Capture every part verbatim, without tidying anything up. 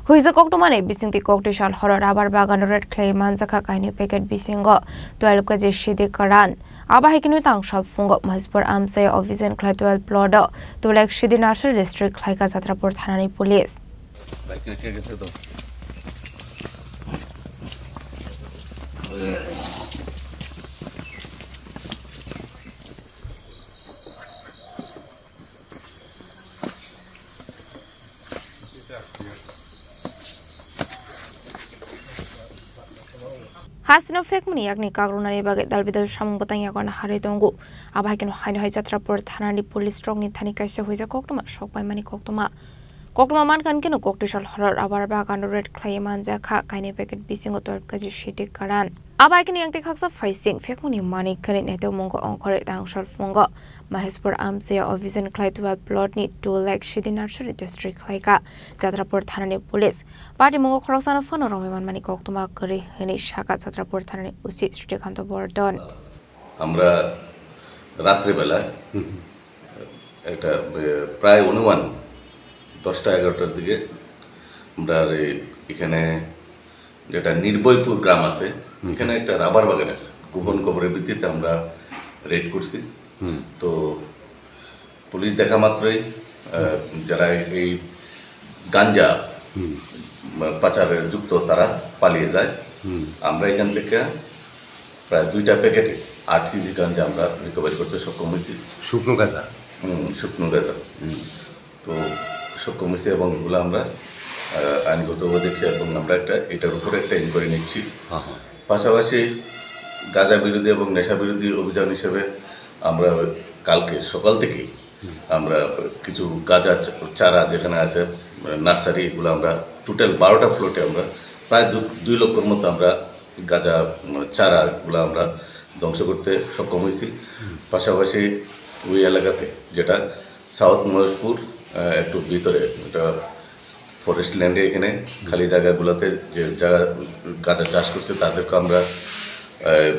Huijak koktwmani bisingtwi koktwi sal horo rubber bagano raid khlai manjakha kainwi packet bisingo twelve K G sidi kwran. Abo hai kheno tang sal phungo Mahespur amchai ovijan khlai twelve plot o two lakh sidi nursery register khlaikha Chhatrapur thanani police. Hasteno phekmani yakni kakrunani bagwi dalbidal samung bwtang yakarna harwi tongo. Abo hai kheno haino hai Chhatrapur thanani police rokni thani kaisa huijak koktwma sok paimani koktwma. Koktwma mankha hinkhe no koktwi sal horo rubber bagano raid khlaiwi manjakha kainwi packet bisingo twelve K G sidi kwran. Abo hai kheno yakti khaksa phaising phekmani manwi khwnwi naitokmungo ongkhorwi tang sal phungo Mahespur amchai ovijan khlai twelve plot ni two lakh sidi nursery register khlaikha Chhatrapur thanani police. Patimungo khoroksano phano romwi manmani koktwma kwrwi hwnwi sakha Chhatrapur thanani O C Srikanta Bordon. আমরা রাত্রিবেলা হুম। একটা, এ, প্রায় অনুমান দশটা এগারোটার দিকে আমরা এই এখানে যেটা নির্ভয়পুর গ্রাম আছে, হুম। এখানে একটা রাবার বাগানে গোপন খবরের ভিত্তিতে আমরা রেড করছি। হুম। তো পুলিশ দেখা মাত্রই, আহ, যারা এই গাঞ্জা, হুম। পাচারে যুক্ত, তারা পালিয়ে যায়। হুম। আমরা এখান থেকে প্রায় দুইটা প্যাকেটে আট কেজি গাঞ্জা আমরা রিকভারি করতে সক্ষম হয়েছি। শুকনো গাঁজা? হুম, শুকনো গাঁজা। হুম। তো সক্ষম হয়েছি এবং এগুলো আমরা, আহ, আইনগতভাবে দেখছি এবং আমরা একটা, এটার উপরে একটা ইনকোয়ারি নিচ্ছি। হ্যাঁ, হ্যাঁ। পাশাপাশি গাঁজা বিরোধী এবং নেশা বিরোধী অভিযান হিসেবে আমরা কালকে সকাল থেকেই হুম। আমরা কিছু গাঁজা চা-, চারা যেখানে আছে, মানে নার্সারি, এগুলো আমরা টোটাল বারোটা প্লটে আমরা প্রায় দু-, দুই লক্ষর মতো আমরা গাঁজা, মানে চারাগুলো আমরা ধ্বংস করতে সক্ষম হয়েছি। হুম। পাশাপাশি ওই এলাকাতে যেটা সাউথ মহেশপুর, আহ, একটু ভিতরে, এটা ফরেস্ট ল্যান্ডে এখানে খালি জায়গাগুলোতে যে জায়গা গাঁজা চাষ করছে তাদেরকে আমরা, আহ,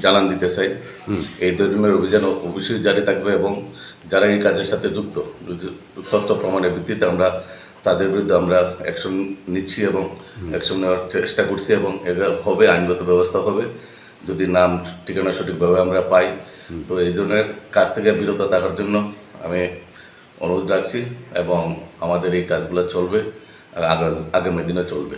জানান দিতে চাই। হুম। এই ধরনের অভিযান অবশ্যই জারি থাকবে এবং যারা এই কাজের সাথে যুক্ত, যদি তথ্য প্রমাণের ভিত্তিতে আমরা তাদের বিরুদ্ধে আমরা অ্যাকশন নিচ্ছি এবং হুম। অ্যাকশন নেওয়ার চেষ্টা করছি এবং এটা হবে, আইনগত ব্যবস্থা হবে। যদি নাম ঠিকানা সঠিকভাবে আমরা পাই, হুম। তো এই ধরনের কাজ থেকে বিরত থাকার জন্য আমি অনুরোধ রাখছি এবং আমাদের এই কাজগুলো চলবে, আর আগা-, আগামী দিনে চলবে।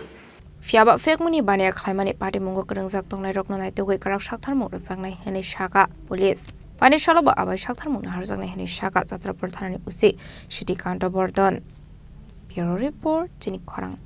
Phiyaba phekmani baniya khlaimani patimungo kwrwngjak tongnairokno naitugwi kwrak saktharmung rwjaknai hwnwi sakha police. Phaini salobo abai saktharmung naharjaknai hwnwi sakha Chhatrapur thanani O C Srikanta Bordon. Bureau Report, Chini Khorang.